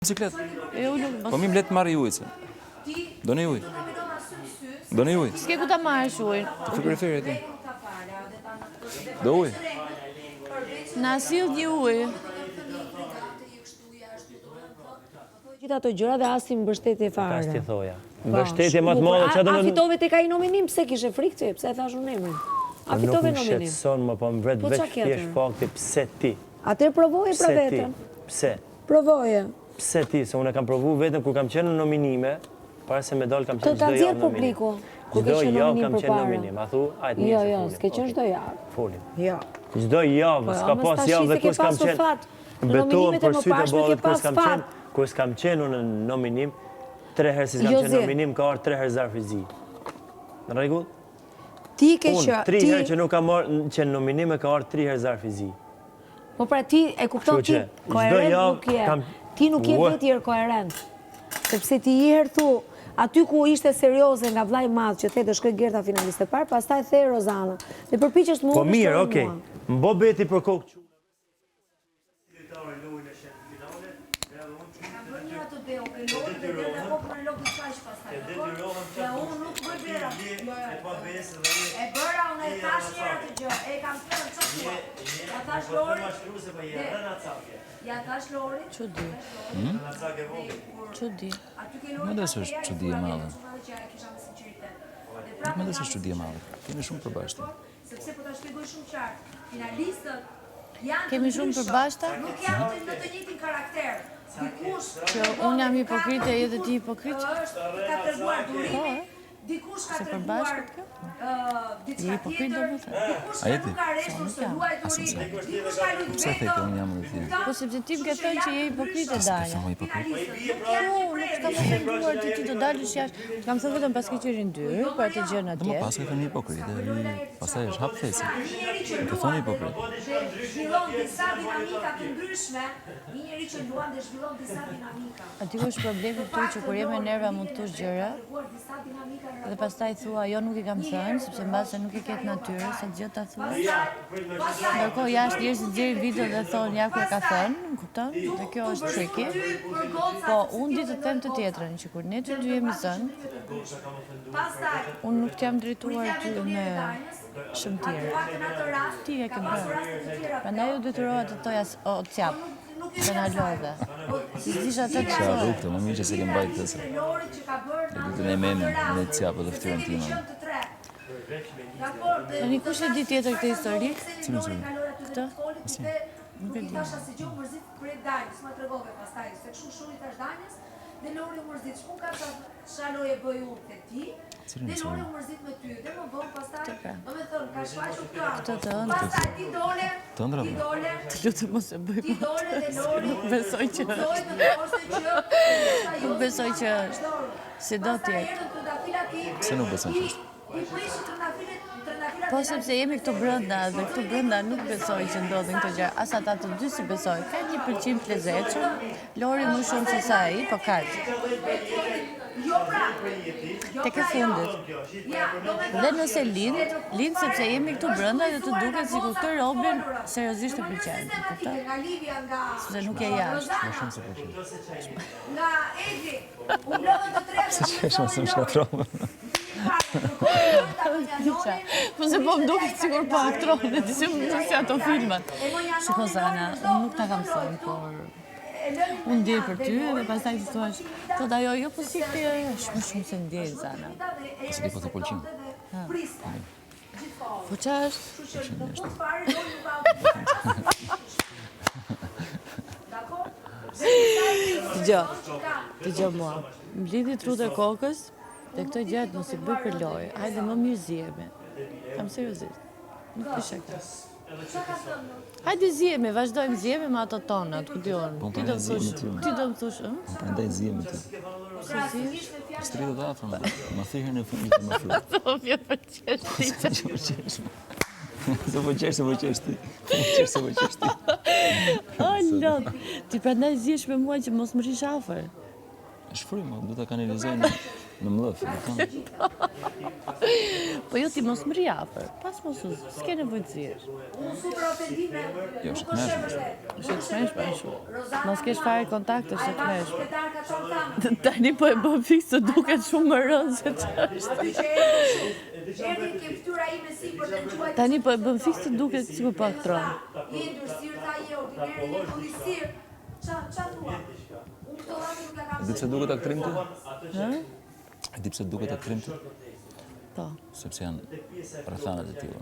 Bicikletë. E u lum. Po mi mblet marri ujë se. Doni ujë. Doni ujë. S'ke ku ta marrësh ujin. Te frigoriferi aty. Do ujë. Na sill një ujë. Gjithë ato gjëra dhe as si mbështetje fare. Tash ti thoja. Po, Mbështetje më të madhe çfarë do A fitove tek ai nominim? Pse kishe frikë ti? Pse e thash unë emrin? A po fitove nominim? Nuk më shqetëson më po më vret po veç thjesht fakti pse ti. Atëherë provoje pra veten. Pse? Provoje. Pse ti? Se unë e kam provu veten kur kam qenë në nominime, para se me dal kam qenë çdo javë në nominim. Çdo javë kam qenë në nominim. A thu? Ajde, Jo, jo, s'ke qenë çdo javë. Folim. Jo. Çdo javë, po, s'ka pas javë dhe kur s'kam qenë. Betohem për sytë e ballit kur s'kam qenë, kur s'kam qenë unë në nominim, tre herë si s'kam qenë në nominim, ka ardhur tre herë zarf i zi. Në rregull? Ti ke që Unë tri herë që nuk kam marrë qenë në nominim e ka ardhur tri herë zarf i zi. Po pra ti e kupton ti, koherent nuk je. Ti nuk je vetë njëherë koherent. Sepse ti njëherë thu, aty ku ishte serioze nga vllai i madh që the do shkoj Gerta finaliste e parë, pastaj the Rozana. Dhe përpiqesh të më Po mirë, okej. M'bo beti për kokë çuna. Ja thash Lorit. Ja thash Lorit. Çudi. Hmm? Çudi. Mendoj se është çudi e madhe. Nuk mendoj se është çudi e madhe. Kemi shumë përbashkëta. Sepse po ta shpjegoj shumë qartë. Finalistët janë Kemi shumë përbashkëta? Nuk janë në të njëjtin karakter. Dikush që unë jam hipokrite edhe ti hipokrit. Është ka treguar durimin, Dikush ka treguar diçka tjetër, dikush ka nuk ka reshtur së luajturi, dikush ka luajtur Pse the që unë jam dhe ti? Po sepse ti më ke thënë që je hipokrite Danja. Pse hipokrit? Po, nuk të kam ofenduar ti ti do dalësh jashtë. Të kam thënë vetëm paske qenë ndyrë për atë gjën atje. Dhe më pas ke thënë hipokrit, pastaj është hap thesi. Më ke thënë hipokrit. Zhvillon disa dinamika të ndryshme, një njeri që luan dhe zhvillon disa dinamika. Aty është problemi këtu që kur je me nerva mund të thuash gjëra dhe pastaj thua jo nuk i kam thënë sepse mbase nuk e ke të natyrës atë gjë ta thuash. Ndërkohë jashtë njerëzit nxjerrin video dhe thonë ja ku e ka thënë, më kupton? Dhe kjo është tricky. Po unë di të them të tjetrën që kur ne të dy jemi zënë, unë nuk të jam drejtuar ty me shëmtira. Ti e ke bërë. Prandaj u detyrova të thoja o cjap. Dhe na lodhe. Si s'disha të të Qa rrugë të, më mirë që s'e ke mbajt të se. E du të ne memin, ne cjapë dhe ftyrën time. Tani kush e di tjetër këtë histori? Cilën histori? Këtë? Asnjë. Nuk e di. Dhe Lori u mërzit, ç'pun ka ça loje bëj unë te ti? Dhe Lori u mërzit me ty, dhe më vonë pastaj, Këtë pra. domethënë, ka shfaqur këtë anë. Këtë të ëndrrës. Pastaj ti dole, Të ëndrra ti pra. dole, Të lutem mos e bëj ti më dole dhe Lori Nuk besoj që guxoi është. të thoshte që ndoshta Nuk Jozi besoj ma që ka është. përdorur. Si do Pastaj t'jetë. erdhën trëndafilat i Pse nuk beson që është? I prishi trëndafilet, trëndafilat Po sepse jemi këtu brenda dhe këtu brenda nuk besoj që ndodhin këto gjëra. As ata të dy s'i besoj. Ka një pëlqim të lezetshëm, Lori më shumë se sa ai, po kaq. Tek e fundit. Dhe nëse lind, lind sepse jemi këtu brenda dhe të duket sikur këtë robin seriozisht e pëlqen, e kupton? Sepse nuk je jashtë. Më shumë se pëlqen. Pse qesh më se më shkatërrove? Po se po më duket sikur po aktron, e di si më duket si ato filmat. Shiko Zana, unë nuk ta kam thënë, por unë ndjej për ty edhe pastaj ti thua, thotë ajo, jo po si ti është më shumë se ndjej Zana. Po se ti po të pëlqen. Po ça është? Pëlqimi është. Dëgjo, dëgjo mua. Mblidhi trutë e kokës dhe këto gjërat mos i bëj për lojë. Hajde më mirë zihemi. Kam seriozisht. Nuk të shaka. Hajde zihemi, vazhdojmë zihemi me ato tonat, ku di unë. Po, Ti do më zihemi thush, ty. ti do më thush, ëh? Unë prandaj zihem me ty. Pse zihesh? Stritë dhe afër më, më thirrën e fundit të më thua. Po vjen për qesh ti. Se po qesh. Se po qesh, se po qesh ti. Po qesh, se po qesh ti. O lot. Ti prandaj zihesh me mua që mos më rrish afër. Është frymë, do ta kanalizoj në. Në mllef, e kupton? Po jo ti mos më rri afër. Pas mos u, s'ke nevojë të zihesh. Jo, është e tmerrshme. Është e tmerrshme ashtu. Mos kesh fare kontakt është e tmerrshme. Tani po e bën fiks të duket shumë më rëndë se ç'është. Tani po e bën fiks të duket sikur po aktron. E di pse duket aktrim ty? E di pse duket aktrim ty? Po. Sepse janë rrethanat e tilla.